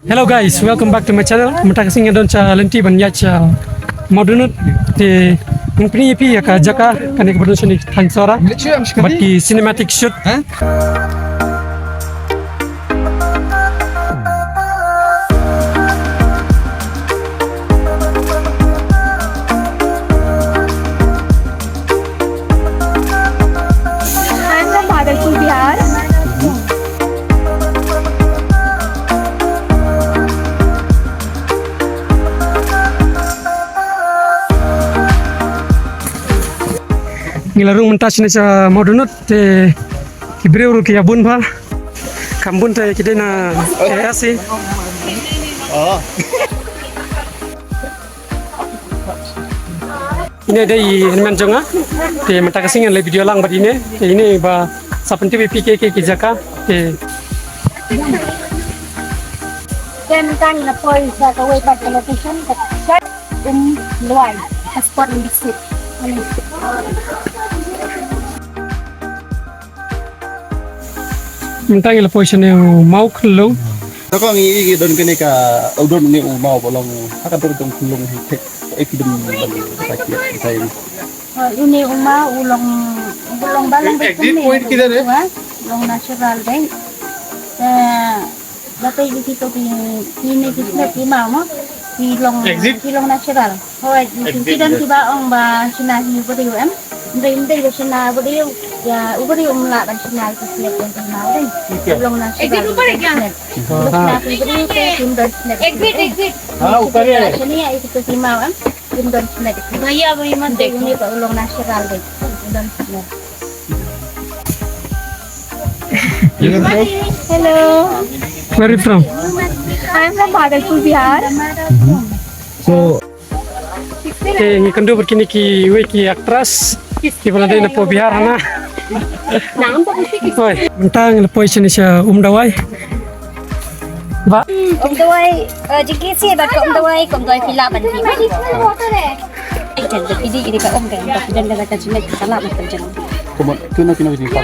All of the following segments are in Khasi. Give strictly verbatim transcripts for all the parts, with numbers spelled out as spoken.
Hello guys, welcome back to my channel. Mynta ka sngi nga don sha lynti ban ïaid sha Mawdonud, te ngan pyni ïa phi ïa ka jaka kane kaba don shane thaiñ Sohra bad ki cinematic shoot. I'm from Bhagalpur, Bihar. Ngi la rung mynta shane sha Mawdonud, te ki briew ruh ki ïa bun bha. Kham bun te ki dei na A S C. Ine dei i hynmen jong nga. Te mynta ka sngi ngan leh video lang bad ine. Te ine ba sa pyntip ïa phi ki ki jaka. Te Ken tang na poi sa kawei pat ka location ka Umlwai. Ka spot in district. Mynta ngi la poi shane u maw khunlung. Te ko ngi i don kane ka u don ne u maw ba long ha ka dor dong khunlung hi thik. E ki dum ban ka ki tai. Une u maw u long u long ba long exit point kidhar hai? Long natural dei. Te Ba phi ki to ki ki ne ki ne ki ma mo. Ki long exit? Ki long natural. Hoi, ki ki don ki ba ong ba shina hi u briew em. Ndei ndei ba shina u briew. Ya u briew um lah ban shina ki ki ki ma dei. Ki long natural. Exit upar hai kya? Shina ki briew te ki don shina. Exit, exit. Ha, upar hai. Shina ya ki ki ma em. Ki don shina. Bhaiya, abhi mat dekho. Ki ba u long natural dei. Ki don shina. Hello. Where are you from? I'm from Bhagalpur, Bihar. So, eh, ngi kynduh bad kine kiwei ki actress kiba la dei na pdeng Bihar hana. Oi, mynta ngi la poi shane sha Umdawai. Ba. Umdawai, eh, jingkit shi bad ka Umdawai, ka Umdawai phi lah ban ki. Jan da phi dei ri ka um ka, ka phi don da ka jingkit ka lah ban jan. Kumno, tu na kino kino.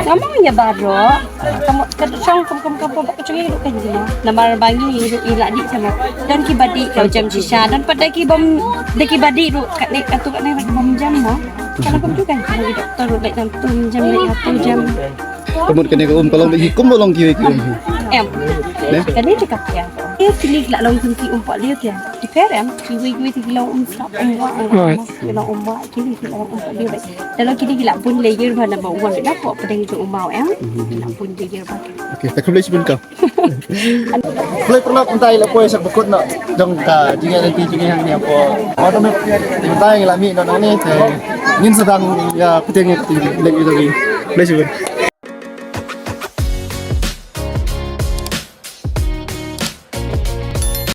Ngam ong ïa baroh. Kamu ka shong kum kum kum kum ka jingkit ruh kan jino. Namar ba ngi ruh i la dih sama. Don ki ba dih ka jam shisha, don pat da ki bym, da ki ba dih ruh kat ne, kat tu kat ne bym jam mo. Kalau kum tu kan, kalau ki doktor ruh leh nang tu jam, leh atu jam. Ka mut kane ka um ka long beit hi kum ba long kiwei ki um hi. Em. Ne? Kane te ka pia. Ïa kine ki la long kum ki um pat ïa ki. Ki pher em. Kiwei kiwei ki long um sap um wah. Right. Ki long um wah kine ki long um pat ïa. Te long kine ki la bun layer ba na ba um wah na pdeng jong u maw em. Ki la bun layer ba. Okay, ta khublei shibun ka. Khublei paralok, mynta ngi la poi sha ba kut noh jong ka jingïaid lynti jong ngi hangne hapoh Mawdonud. Mynta ngi la mih noh nangne te ngin sa dang ïa pyrshang ïa ka jingïaid lynti jong ngi. Khublei shibun.